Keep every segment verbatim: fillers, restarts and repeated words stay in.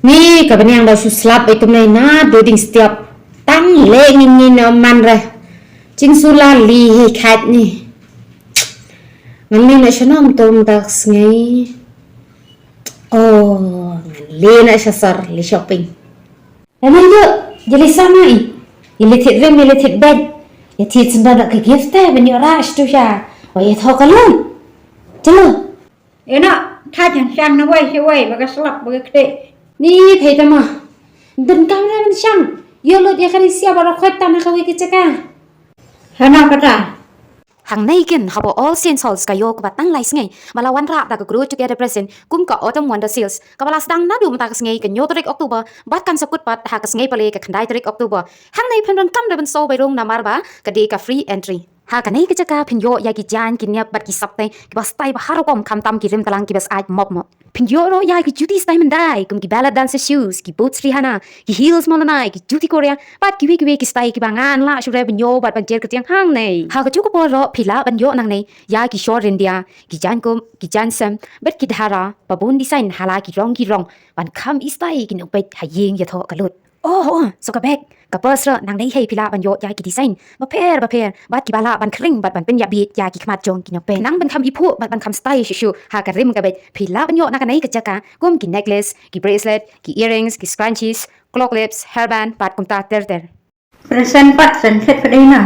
Ni ka bniang da shu slap bai kumne na do ding stiap. Tang le ngin ngin na man re. Jing sula li hi khat ni. Ngan li na shanom tum dak sngai. Oh, ngan li na shasar li shopping. Ngan li do, jeli sama i. Ili thit rim, ili thit bed. Ya thit senda dak ke gift te, ben yo ra stu sha. Wa ya thok alun. Chalo. Ina, tha jan shang na wai shi wai, ba ka slap, ba ka kde. Ni phai tama. Dun kam re men shang. Yo lut ya kari sia ba ro khoi tan ha ka wai ke chaka. Hana kata. Hangnei kin haba All Saints Hall ka ïoh kaba tang lai sngi ba la wanrah da ka Grow Together Present kum ka Autumn Wonder Sales kaba la sdang naduh mynta ka sngi ka hynñiew tarik October bad kan sa kut pat ha ka sngi pale ka khyndai tarik October. Hangnei phin donkam da ban sngewbha rung namar ba ka dei ka free entry. Ha kane ka jaka phin ïoh ïa ki jaiñ ki niap bad ki sapte kiba style ba har rukom khamtam ki rim tlang kiba syaid mop mop. Phin ïoh ruh ïa ki juti style myndai kum ki ballet dancer shoes, ki boots Rihanna, ki heels Malone, ki juti Korea bad kiwei kiwei ki style kiba ngan lah shuh re ban ïoh bad ban jer kyrtiang hangne. Ha kajuh ka por ruh phi lah ban ïoh nangne ïa ki shor ryndia, ki jaiñ kum, ki jaiñ sem bad ki dhara ba bun design ha la ki rong ki rong ban kham i style ki nongpeit ha ïing ïathoh ka lut. Oh, oh, so ka bag, ka purse ruh nangne hi phi lah ban ïoh ïa ki design bapher bapher bad kiba lah ban khring bad ban pynïabit ïa ki khmat jong ki nongpeit. Nang ban kham iphuh bad ban kham style shuh shuh ha ka rim ka bag phi lah ban ïoh na kane ka jaka kum ki necklace, ki bracelet, ki earrings, ki scrunchies, claw clips, hairband bad kumta ter ter. Present pat shen khet pat ei na.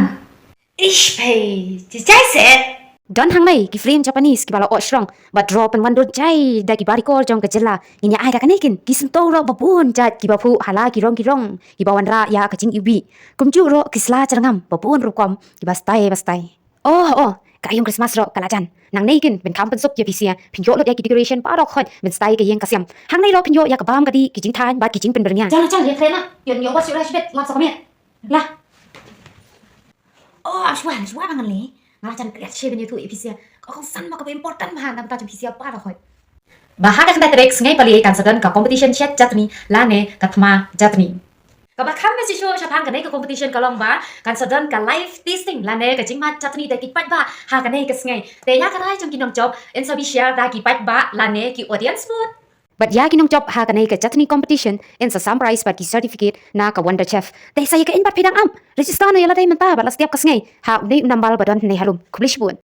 Ish pei, jijai set. Don hangne ki frame Japanese kiba la ot shrong bad draw pynwan don jai da kiba rikor jong ka jylla. Ngin ïa ai ka kane kin ki sentau ruh ba bun jait kiba phuh ha la ki rong ki rong kiba wanrah ïa ka jingiwbih. Kumjuh ruh ki sla jyrngam ba bun rukom kiba style ba style. Oh, oh, ka aïom Christmas ruh ka la jan. Nangne kin phin kham pynsuk ïa phi sia, phin ïoh lut ïa ki decoration baroh khoit ban style ka ïing ka sem. Hangne ruh phin ïoh ïa ka bam ka dih, ki jingthaiñ bad ki jingpynbyrngia. Jan la jan ïa kren na, ïoh ïoh wat shu rush bit, lap sa ka miet. Lah. Oh, ashwa, ashwa ba ngan leh. Nga la jan klet shi ban ïathuh ïa phi sia. Ka kongsan ba kaba important ba ha na bynta jong phi sia baroh khoit. Ba ha ka khyndai tarik sngi pale kan sa don ka competition shet jatni lane ka thma jatni. Kaba kham bha shisha shaphang kane ka competition ka long ba kan sa don ka live tasting lane ka jingmad jatni da ki paidbah ha kane ka sngi. Te ïa ka rai jong ki nongjop yn sa bishar da ki paidbah lane ki audience vote. Bad ïa ki nongjop ha kane ka jatni competition yn sa sam prize bad ki certificate na ka Wonder Chef. Te sa ïa ka in bad phi dang am. Register noh ïa lade mynta bad la step ka sngi ha une u number ba don hangne harum. Khublei shibun.